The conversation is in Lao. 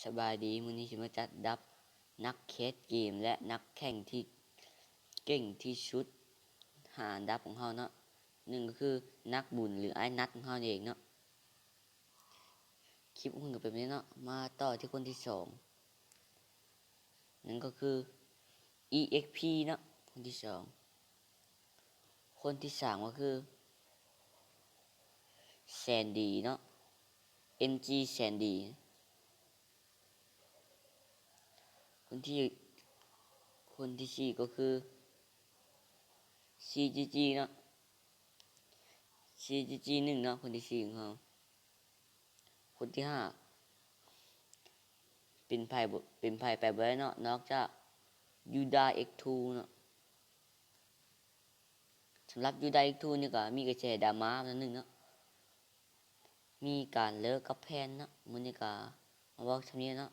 ສະບາຍດີ, ມື້ນີ້ຊິມາຈັດອັນດັບນັກແຄສເກມ ແລະ ນັກແຂ່ງທີ່ເກັ່ງທີ່ສຸດ ຫ້າອັນດັບຂອງເຮົາເນາະ. ໜຶ່ງກໍຄືນັກບຸນ ຫຼື ອ້າຍນັດຂອງເຮົາເອງເນາະ. ຄລິບຂອງເພິ່ນກໍເປັນແບບນີ້ເນາະ. ມາຕໍ່ທີ່ຄົນທີສອງ ນັ້ນກໍຄື ອີເອັກພີ ເນາະ, ຄົນທີສອງ. ຄົນທີສາມກໍຄື ແຊນດີ ເນາະ, ເອັມຈີ ແຊນດີ. ຄົນທີ ຄົນທີສີ່ກໍຄື ຊີຈີຈີ ເນາະ, ຊີຈີຈີໜຶ່ງ ເນາະ, ຄົນທີສີ່ຂອງເຮົາ. ຄົນທີຫ້າ ເປັນໃຜບໍ່ ເປັນໃຜໄປບໍ່ໄດ້ເນາະ ນອກຈາກ ຢູດາ ເອັກທູ ເນາະ. ສຳລັບ ຢູດາ ເອັກທູ ນີ້ກໍມີກະແສດຣາມາໜ້ອຍໜຶ່ງເນາະ, ມີການເລີກກັບແຟນເນາະ. ມື້ນີ້ກໍມາເວົ້າສ່ຳນີ້ເນາະ,